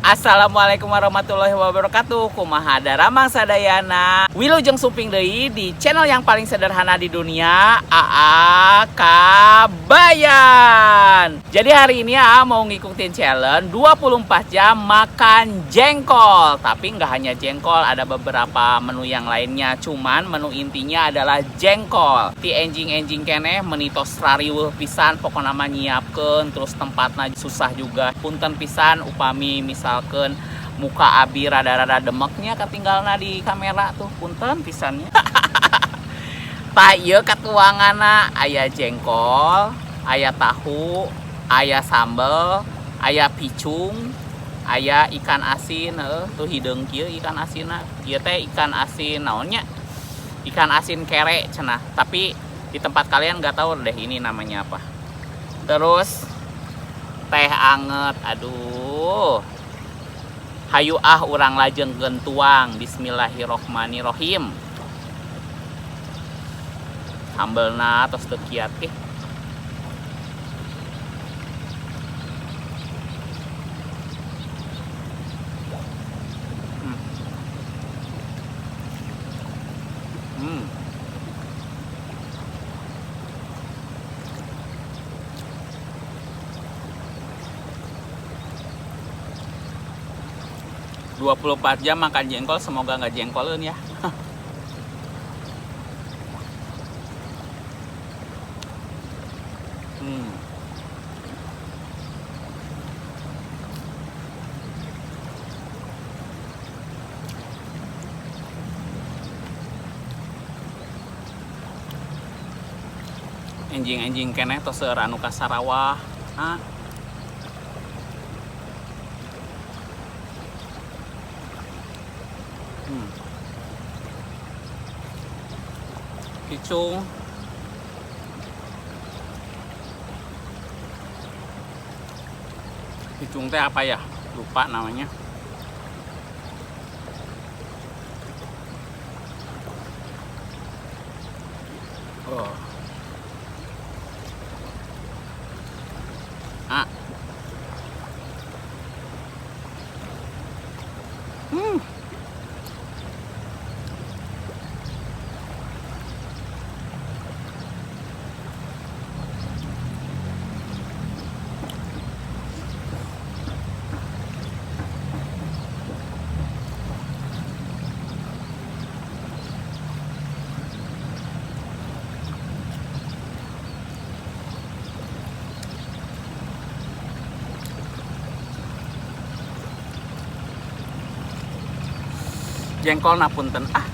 Assalamualaikum warahmatullahi wabarakatuh. Kumaha daramang sadayana. Wilujeng sumping deui di channel yang paling sederhana di dunia, AA Kabayan. Jadi hari ini AA mau ngikutin challenge 24 jam makan jengkol. Tapi nggak hanya jengkol, ada beberapa menu yang lainnya. Cuman menu intinya adalah jengkol. Ti enjing-enjing keneh meni tos rariweuh pisan, pokokna mah nyiapkeun, terus tempatnya susah juga. Punten pisan upami misalkan muka abi rada-rada demeknya ketinggalna di kamera tuh, punten pisannya. Tah, ieu katuanganna aya jengkol, aya tahu, aya sambel, aya picung, aya ikan asin, heuh, tuh hideung kieu ikan asinna. Ieu teh ikan asin naonnya? Ikan asin kere cenah, tapi di tempat kalian nggak tahu deh ini namanya apa. Terus teh anget, aduh. Hayu ah, urang lajengkeun tuang. Bismillahirrohmanirrohim. Sambelna tos teu kiat ih. 24 jam makan jengkol, semoga nggak jengkolan ya. Enjing-enjing keneh tos seueur anu ka Sarawak. Ah. Picung. Picung teh apa ya? Lupa namanya. Oh. Ah. Jengkol na punten ah.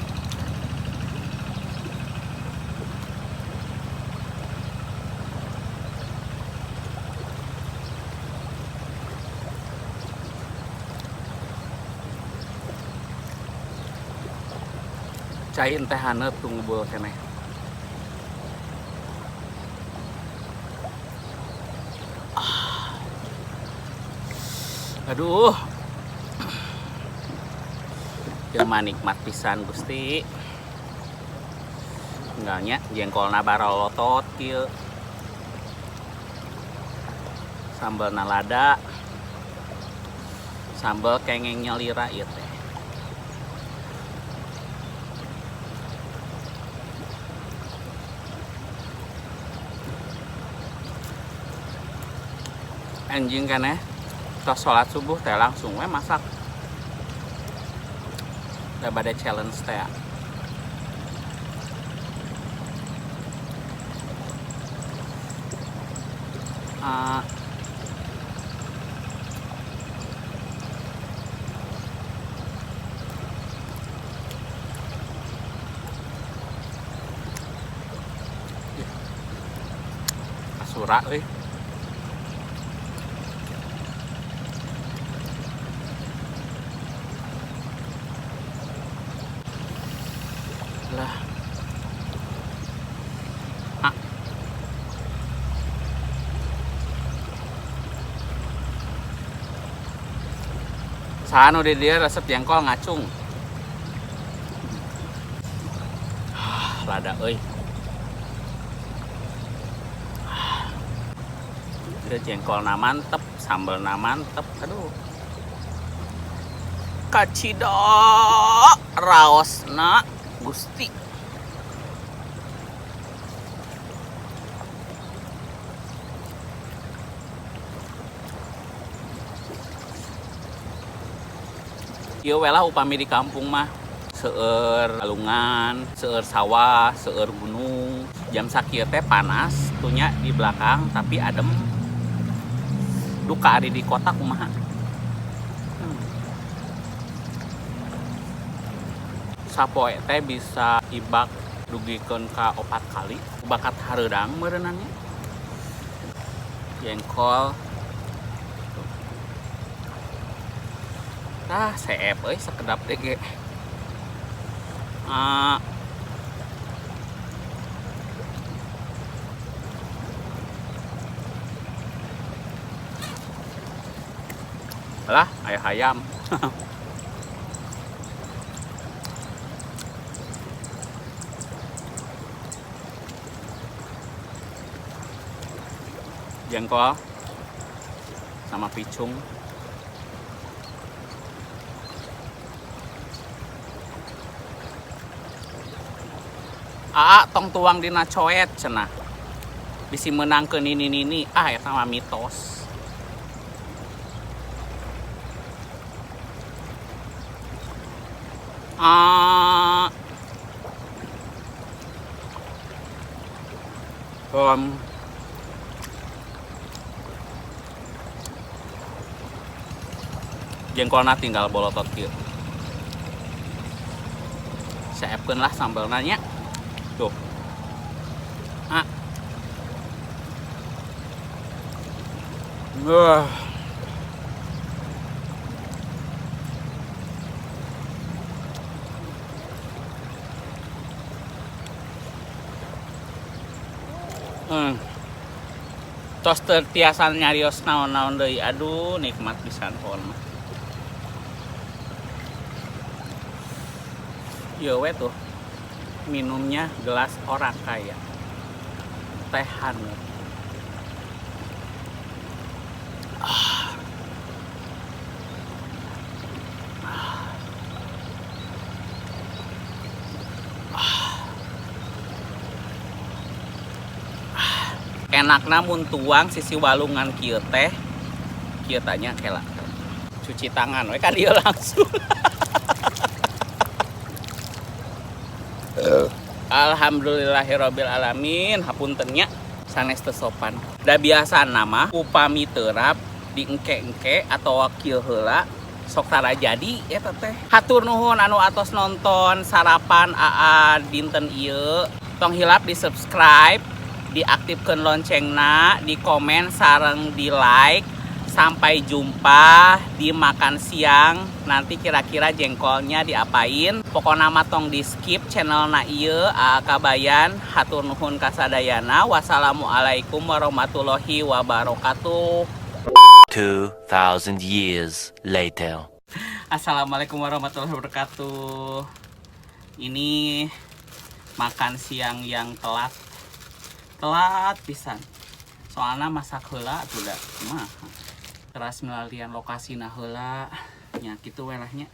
Cai teh haneut tunggu bol keneh. Ah. Aduh. Jelema nikmat pisan Gusti. Tinggalnya jengkolna barolotot kieu. Sambelna lada. Sambel kengeng nyalira ieu teh. Anjing keneh tos sholat subuh teh langsung we masak. Daripada challenge teh. Asura euy. Lah. Ah. Saha nu di dieu resep jengkol ngacung. Ah, lada euy. Ah. Ieu jengkolna mantep, sambelna mantep. Aduh. Kacida raosna Gusti. Ieu we lah upami di kampung mah seueur alungan, seueur sawah, seueur gunung. Jam sakieu teh panas tuh nya di belakang tapi adem. Duka ari di kota kumaha. Sapoe teh bisa ibak dugikeun ka 4 kali. Bakat hareudang meureunannya. Jengkol. Tah seep euy sakedap teh ge. Lah, aya hayam. Jengkol sama picung. Aa tong tuang dina coet cenah. Bisi meunang ke nini-nini, ah eta mah mitos. Jengkolna tinggal bolotot kieu. Seepkeun lah sambelna nya. Tuh. Wah. Tos teu tiasa nyarios naon-naon deui. Aduh, nikmat pisan pon mah. Ieu we tuh. Minumnya gelas orang kaya. Teh hangat. Enakna mun tuang sisi walungan kieu teh, kieu tanya kela. Cuci tangan we ka dieu langsung. Alhamdulillahirabbil alamin, hapunten nya sanes teu sopan. Da biasana mah upami terap diengke-engke atawa kieu heula sok tara jadi eta teh. Hatur nuhun anu atos nonton sarapan AA dinten ieu. Tong hilap di-subscribe, diaktifkan loncengna, di komen sareng di like. Sampai jumpa di makan siang. Nanti kira-kira jengkolnya diapain. Pokokna mah tong di skip channel na ieu AA Kabayan. Hatur nuhun kasadayana. Wassalamualaikum warahmatullahi wabarakatuh. 2000 years later. Assalamualaikum warahmatullahi wabarakatuh. Ini makan siang yang telat. Telat pisan. Soalna masak heula atuh da kumaha. Teras melalian lokasi nah heula nya kitu we lah nya.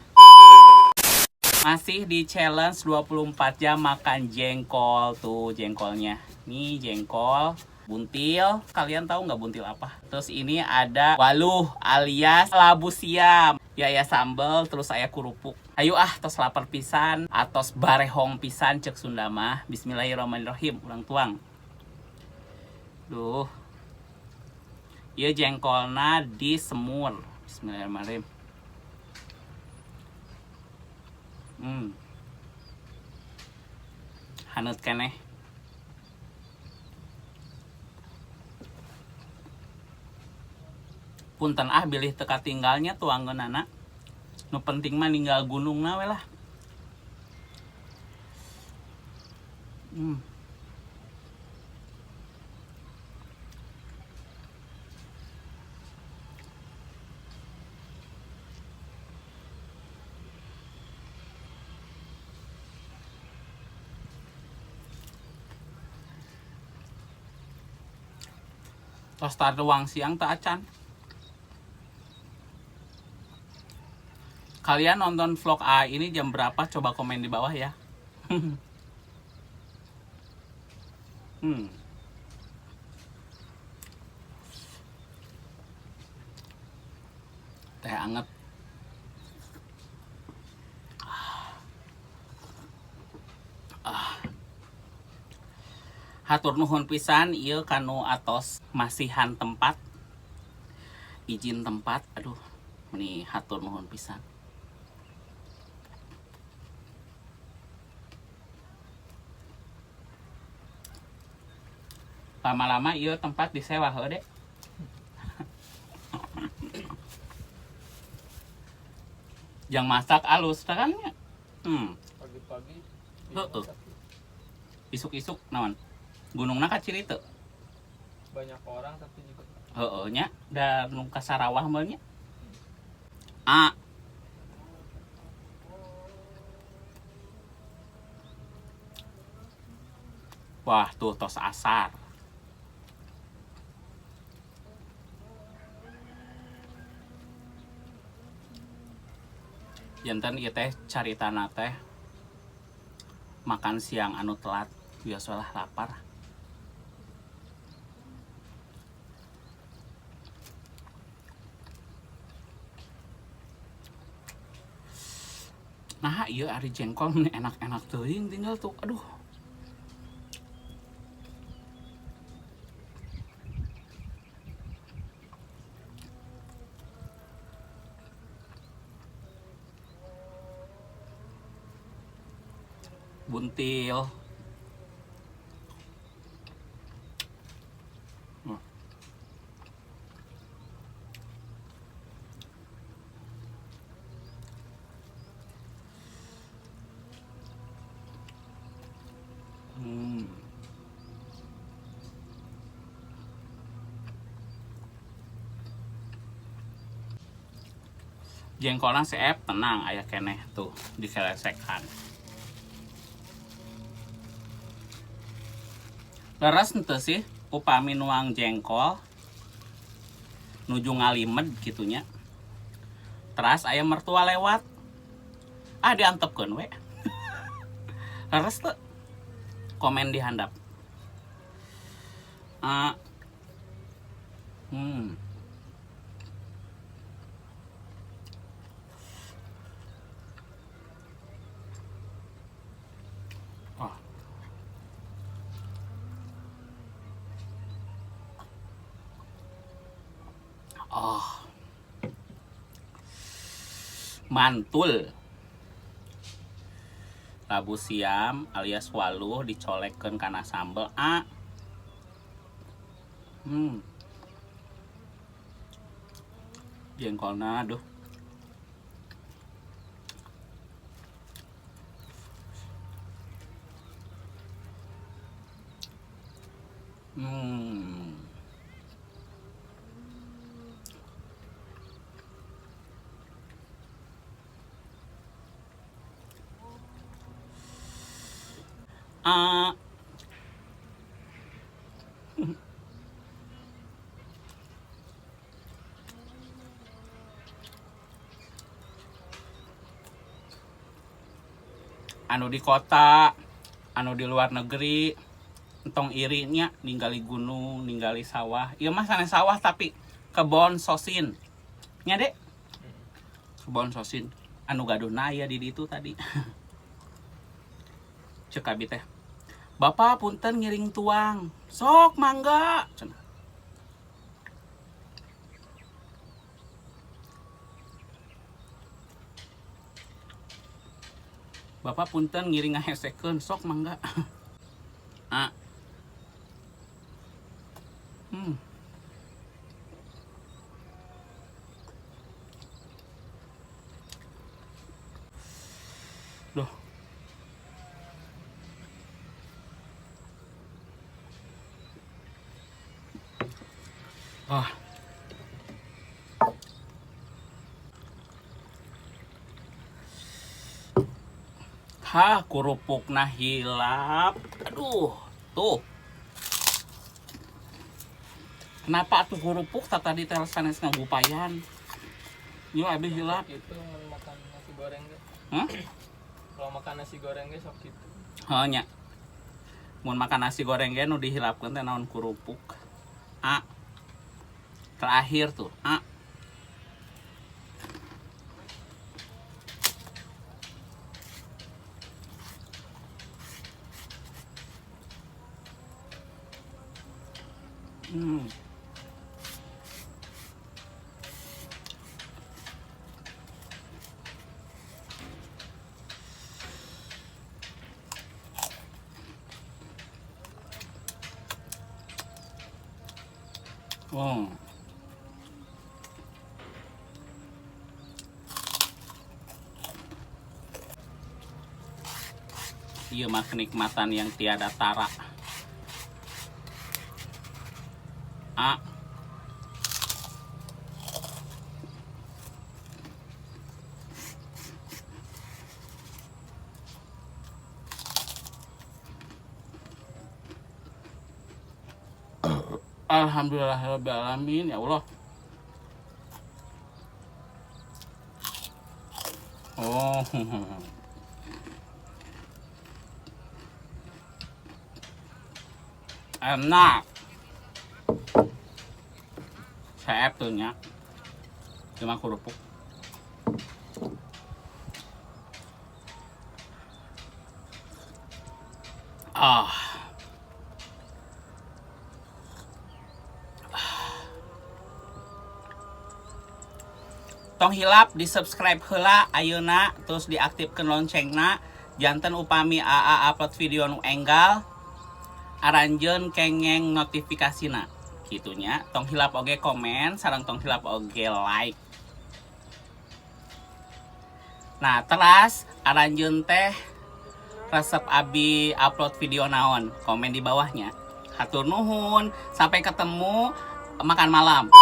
Masih di challenge 24 jam makan jengkol tuh jengkolnya. Nih jengkol buntil. Kalian tahu nggak buntil apa? Terus ini ada waluh alias labu siam. Ya ya sambel terus saya kerupuk. Ayo ah tos lapar pisan atos barehong pisan cek Sunda mah. Bismillahirrahmanirrahim. Urang tuang. Duh. Ieu jengkolna disemur. Bismillahirrahmanirrahim. Haneut keneh. Punten ah bilih teu katinggalnya tuangeunana. Nu penting mah ninggal gunungna we lah. Tos taruang siang tak acan. Kalian nonton vlog A ini jam berapa? Coba komen di bawah ya. Teh anget. Hatur nuhun pisan ieu kanu atos masihan tempat, izin tempat. Aduh, meni hatur nuhun pisan. Lama-lama ieu tempat disewa heuh, Dek. Yang masak alus kan nya. Pagi-pagi. Heeh. Isuk-isuk naon? Gunungna kaciri teu? Banyak orang tapi juga Heeh nya, da nu ka Sarawah mah nya. A. Wah, tuh tos asar. Janten ieu teh caritana teh makan siang anu telat, biasalah lapar. Nah, iya ari jengkol nih enak-enak teuing tinggal tuh. Aduh. Buntil. Jengkolna seep tenang aya keneh tuh dikelesekan. Leres henteu sih upami nuang jengkol nuju ngalimed gitunya. Teras aya mertua lewat. Ah, diantepkeun we. Leres teu? Komen di handap. Oh. Mantul. Labu siam alias waluh dicolekkeun kana sambel. Ah. Jengkolna aduh. Anu di kota, anu di luar negeri, entong irinya ninggali gunung, ninggali sawah. Ieu mah sanes sawah tapi kebon sosin. Nya, Dek? Kebon sosin. Anu gaduhna aya di ditu tadi. Cek abi teh. Bapak punten ngiring tuang. Sok mangga. Cenah. Bapak punten ngiring ngahesekeun, sok mangga. Ah. Duh. Ah. Hah, kerupukna hilap. Aduh, tuh. Kenapa atuh kerupuk tak tadi teh sanes ngagupayan? Yuk abi hilap. Itu makan nasi goreng ge. Hah? Kalau makan nasi goreng ge sok kitu. Heuh nya. Mun makan nasi goreng ge nu dihilapkeun teh naon kerupuk. A. Terakhir tuh, A. Oh. Iya mah kenikmatan yang tiada tara. A. Alhamdulillahirabbil alamin ya Allah. Oh. Enak. Seep tuh nya. Cuma kerupuk. Ah. Tong hilap di subscribe heula ayeuna terus diaktifkan loncengna janten upami AA upload video nu enggal aranjeun kengeng notifikasina kitunya. Tong hilap oge komen sareng tong hilap oge like. Nah teras aranjeun teh resep abi upload video naon komen di bawahnya. Hatur nuhun, sampai ketemu makan malam.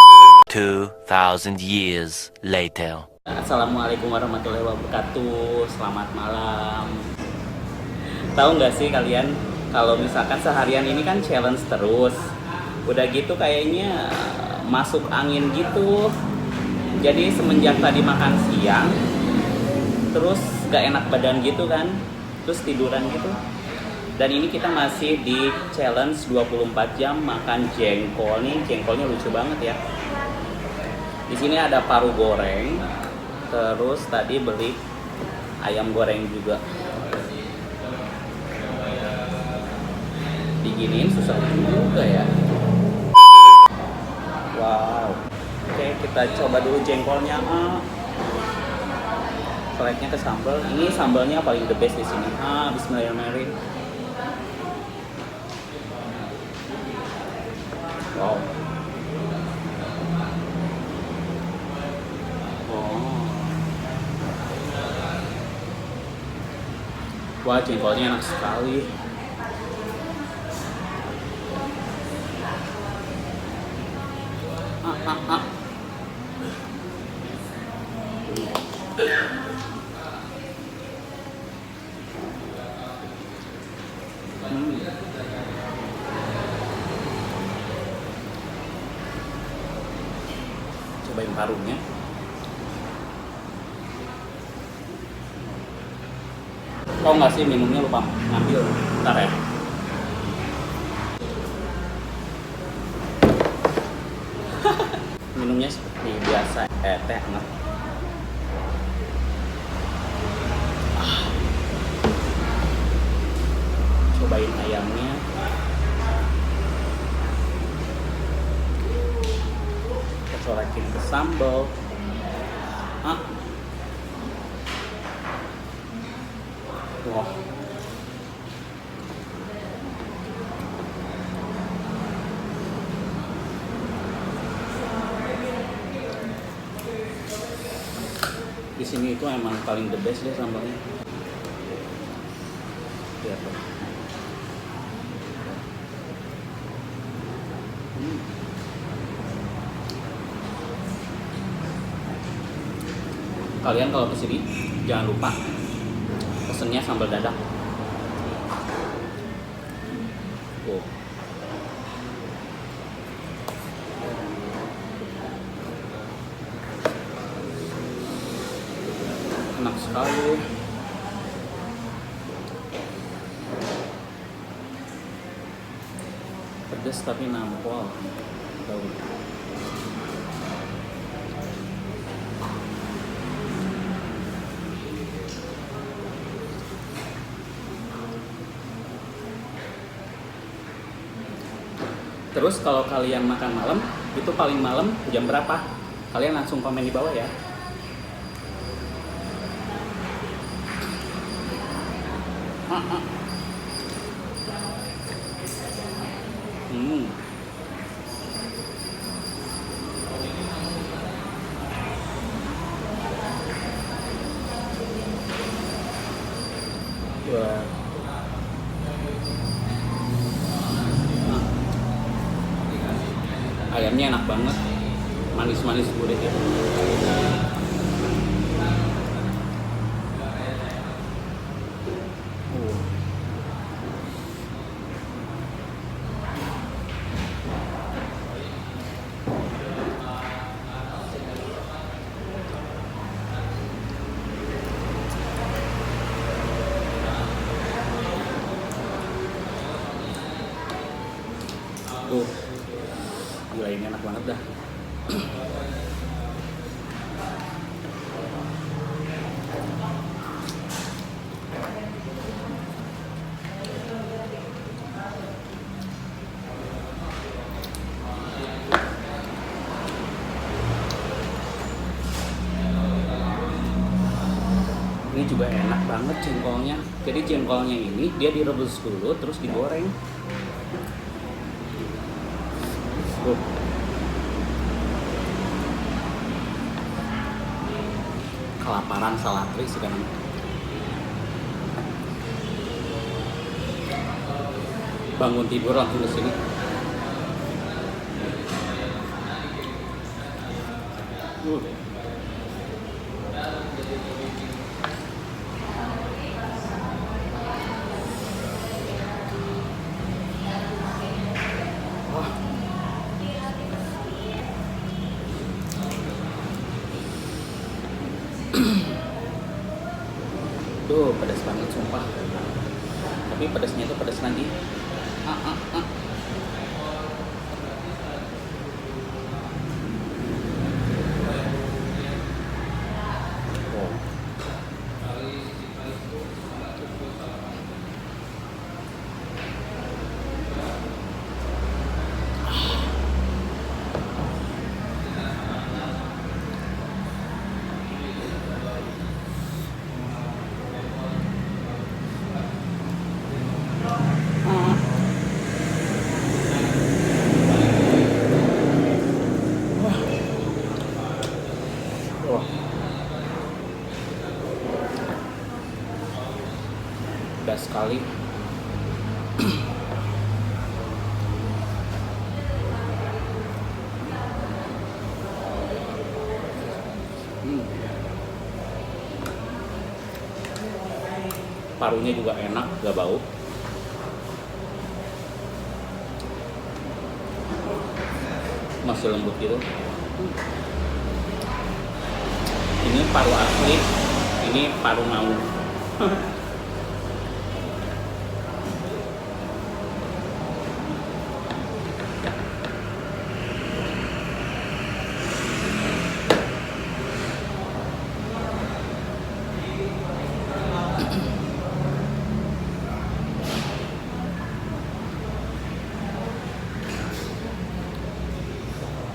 2000 years later. Assalamualaikum warahmatullahi wabarakatuh. Selamat malam. Tahu nggak sih kalian kalau misalkan seharian ini kan challenge terus, udah gitu kayaknya masuk angin gitu. Jadi semenjak tadi makan siang, terus nggak enak badan gitu kan, terus tiduran gitu. Dan ini kita masih di challenge 24 jam makan jengkol nih. Jengkolnya lucu banget ya. Di sini ada paru goreng, terus tadi beli ayam goreng juga. Diginiin susah juga ya. Wow. Oke, kita coba dulu jengkolnya. Seleknya ke sambal. Ini sambalnya paling the best di sini. Bismillahirrahmanirrahim. Wow. Wah, jengkolnya enak sekali. Cobain parunya. Tau nggak sih minumnya lupa ngambil, bentar ya. Minumnya seperti biasa, teh hangat. Cobain ayamnya. Kita colekin ke sambal. Wah. Di sini itu emang paling the best deh sambalnya. Lihat tuh. Kalian kalau kesini jangan lupa pesennya sambal dadak. Oh. Enak sekali. Pedas tapi nampol. Tuh. Terus kalau kalian makan malam, itu paling malam jam berapa? Kalian langsung komen di bawah ya. Wah. Ayamnya enak banget, manis-manis gurih gitu. Tuh, gila ini enak banget dah. Ini juga enak banget jengkolnya. Jadi jengkolnya ini dia direbus dulu terus digoreng. Tuh. Kelaparan salatri sekarang. Bangun tidur langsung ke sini. Wah. Tuh, pedas banget sumpah. Tapi pedasnya itu pedas lagi. Oh. Wah. Pedas sekali. Parunya juga enak, gak bau. Masih lembut gitu. Ini paru asli, ini paru mau.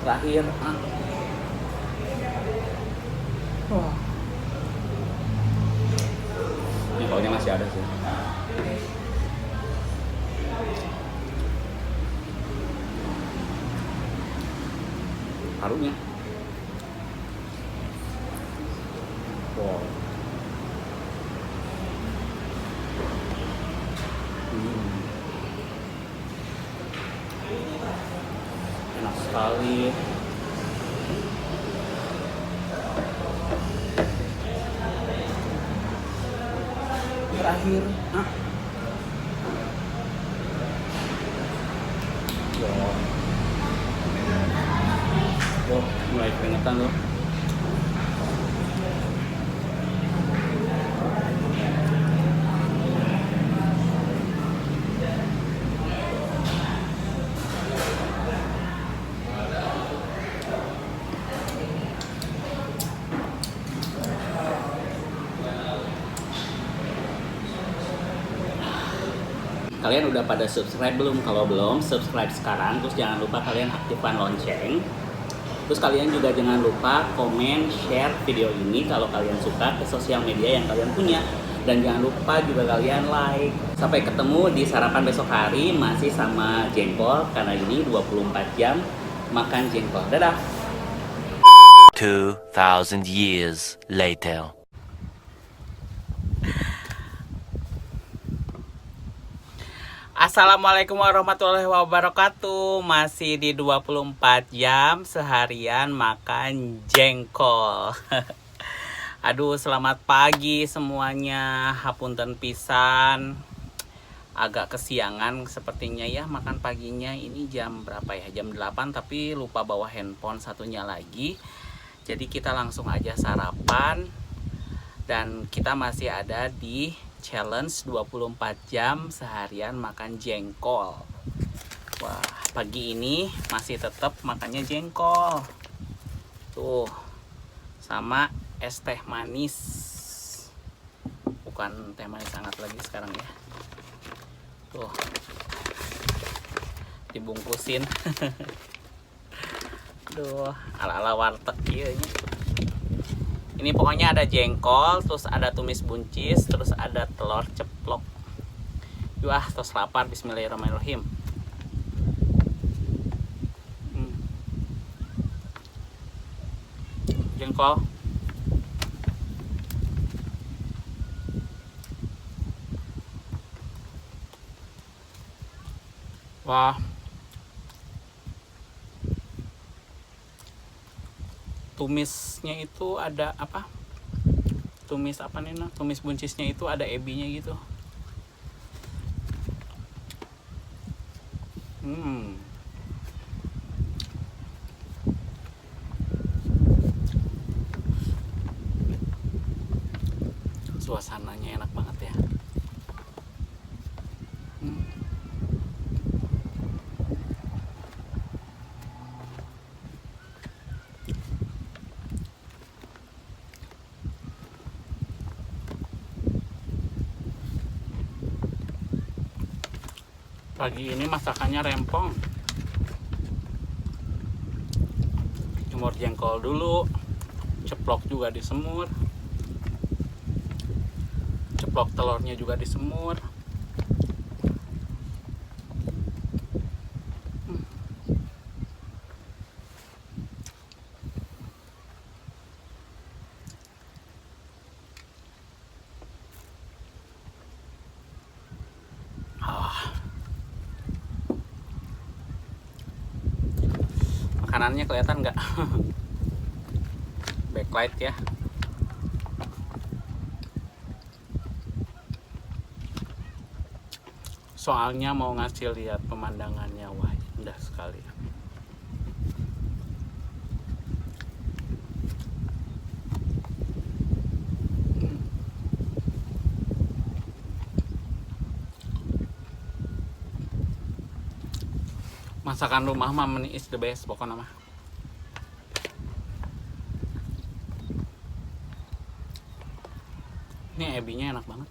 Terakhir, Wah. Jengkolnya masih ada sih. Parunya. Wow. Enak sekali. Terakhir, Wow. Wow, mulai keringetan loh. Kalian udah pada subscribe belum? Kalau belum, subscribe sekarang. Terus jangan lupa kalian aktifkan lonceng. Terus kalian juga jangan lupa komen, share video ini kalau kalian suka ke sosial media yang kalian punya. Dan jangan lupa juga kalian like. Sampai ketemu di sarapan besok hari masih sama jengkol, karena ini 24 jam makan jengkol. Dadah. 2,000 years later. Assalamualaikum warahmatullahi wabarakatuh. Masih di 24 jam seharian makan jengkol. Aduh, selamat pagi semuanya. Hapunten pisan. Agak kesiangan sepertinya ya makan paginya. Ini jam berapa ya? Jam 8, tapi lupa bawa handphone satunya lagi. Jadi kita langsung aja sarapan. Dan kita masih ada di challenge 24 jam seharian makan jengkol. Wah, pagi ini masih tetap makannya jengkol. Tuh, sama es teh manis. Bukan teh manis hangat lagi sekarang ya. Tuh, dibungkusin. Aduh, ala-ala warteg ieu nya. Ini pokoknya ada jengkol, terus ada tumis buncis, terus ada telur ceplok. Wah, terus lapar. Bismillahirrahmanirrahim. Jengkol. Wah. Tumisnya itu ada apa? Tumis apa nih, Nak? Tumis buncisnya itu ada ebinya gitu. Suasananya enak banget ya. Pagi ini masakannya rempong. Jemur jengkol dulu, ceplok juga disemur, ceplok telurnya juga disemur. Makanannya kelihatan nggak? Backlight ya. Soalnya mau ngasih lihat pemandangannya, wah indah sekali. Masakan rumah mah meni is the best pokoknya mah. Ini ebinya enak banget.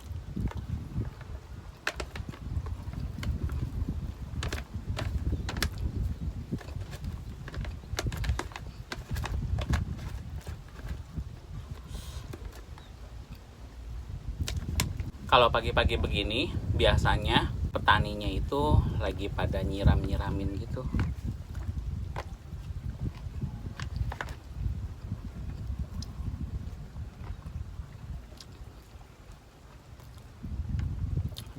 Kalau pagi-pagi begini biasanya petaninya itu lagi pada nyiram-nyiramin gitu.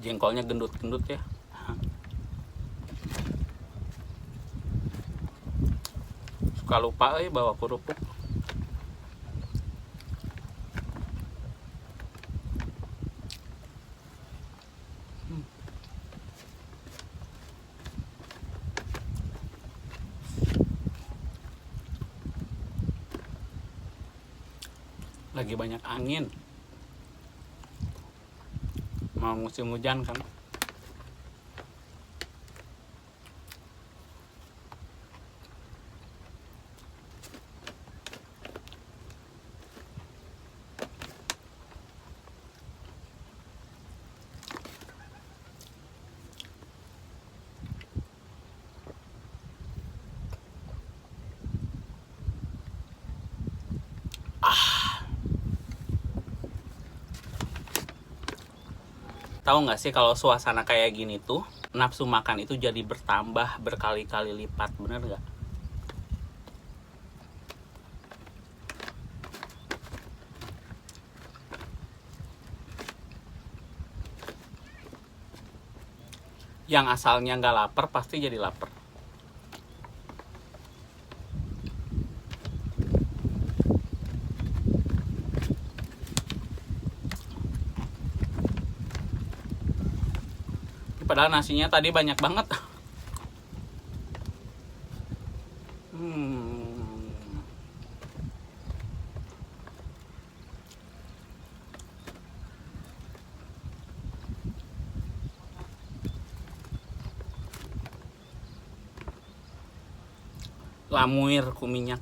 Jengkolnya gendut-gendut ya. Suka lupa bawa kerupuk. Lagi banyak angin. Mau musim hujan kan. Tahu nggak sih kalau suasana kayak gini tuh nafsu makan itu jadi bertambah berkali-kali lipat, bener nggak? Yang asalnya nggak lapar pasti jadi lapar. Padahal nasinya tadi banyak banget. Lamuir ku minyak.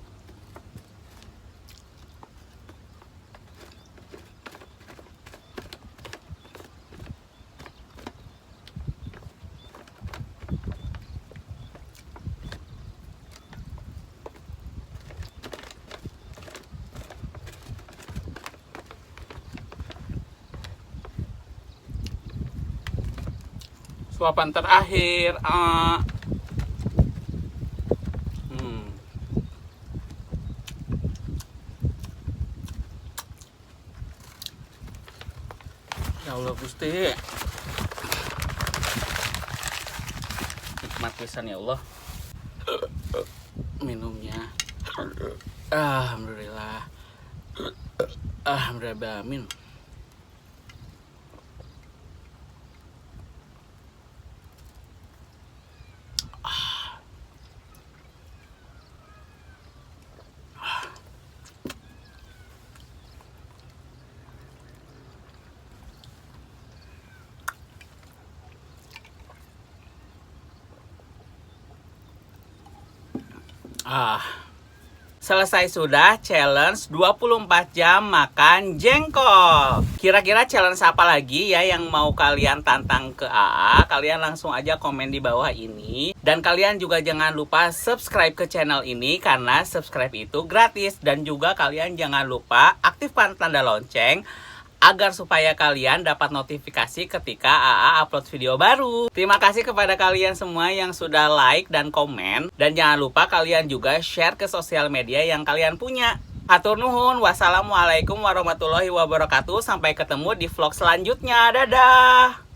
Suapan terakhir. Ya Allah Gusti. Nikmat pisan ya Allah. Minumnya. Alhamdulillah. Alhamdulillah, amin. Selesai sudah challenge 24 jam makan jengkol. Kira-kira challenge apa lagi ya yang mau kalian tantang ke AA? Kalian langsung aja komen di bawah ini. Dan kalian juga jangan lupa subscribe ke channel ini karena subscribe itu gratis. Dan juga kalian jangan lupa aktifkan tanda lonceng agar supaya kalian dapat notifikasi ketika AA upload video baru. Terima kasih kepada kalian semua yang sudah like dan komen. Dan jangan lupa kalian juga share ke sosial media yang kalian punya. Hatur nuhun, wassalamualaikum warahmatullahi wabarakatuh. Sampai ketemu di vlog selanjutnya. Dadah!